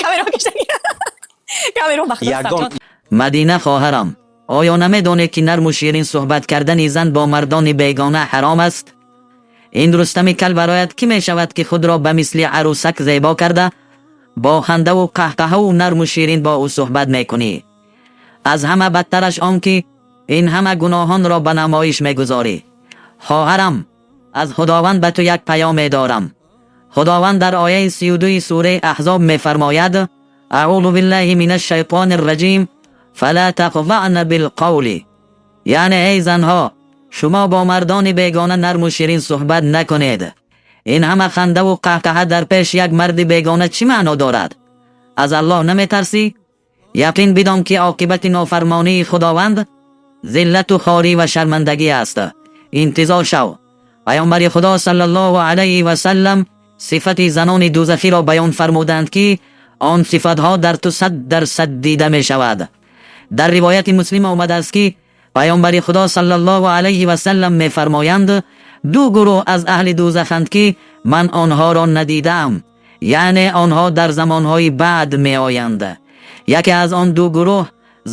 Камераҳо киштагӣ, камераҳо ба худо. Ягон Мадина, хоҳарам, оё намедонед, ки нарму ширин суҳбат кардани зан бо мардони бегона ҳаром аст? Ин Рустами кал барояд кӣ мешавад, ки худро ба мисли арӯсак зебо карда, бо хандаву қаҳқаҳаву нарму ширин бо ӯ суҳбат мекунӣ? Аз ҳама бадтараш он ки ин ҳама гуноҳонро ба намоиш мегузорӣ. Хоҳарам, аз Худованд ба ту як паёме дорам. Худованд дар ояи 32-и сураи Аҳзоб мефармояд: أعوذ بالله من الشيطان الرجيم، فلا تخضعن بالقول. Яъне, эй занҳо, шумо бо мардони бегона нарму ширин суҳбат накунед. Ин ҳама хандаву қаҳқаҳа дар пеш як марди бегона чӣ маъно дорад? Аз Аллоҳ наметарсӣ? Яқин бидон, ки оқибати нофармонии Худованд зиллату хорӣ ва шармандагӣ аст. Интизор шав. Паёмбари Худо саллаллоҳу алайҳи васаллам сифати занони дӯзахиро баён фармуданд, ки он сифатҳо дар ту 100% дида мешавад. Дар ривояти Муслим омадааст, ки паёмбари Худо саллаллоҳу алайҳи васаллам мефармоянд: «Ду гурӯҳ аз аҳли дӯзаханд, ки ман онҳоро надидаам, яъне онҳо дар замонҳои баъд меоянд. Яке аз он ду гурӯҳ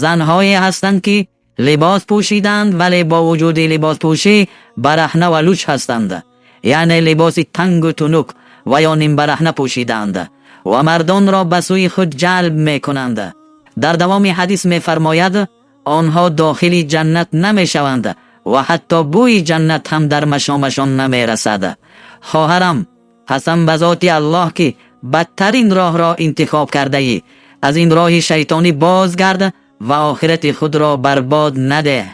занҳое ҳастанд, ки либос пӯшиданд, вале бо вуҷуди либоспӯшӣ бараҳна ва луч ҳастанд, яъне либоси тангу тунук ва ё нимбараҳна пӯшиданд ва мардонро ба сӯи худ ҷалб мекунанд.» Дар давоми ҳадис мефармояд: «Онҳо дохили ҷаннат намешаванд ва ҳатто бӯи ҷаннат ҳам дар машомашон намерасад.» Хоҳарам, қасам ба зоти Аллоҳ, ки бадтарин роҳро интихоб кардаӣ. Аз ин роҳи шайтонӣ бозгард ва охирати худро барбод надеҳ.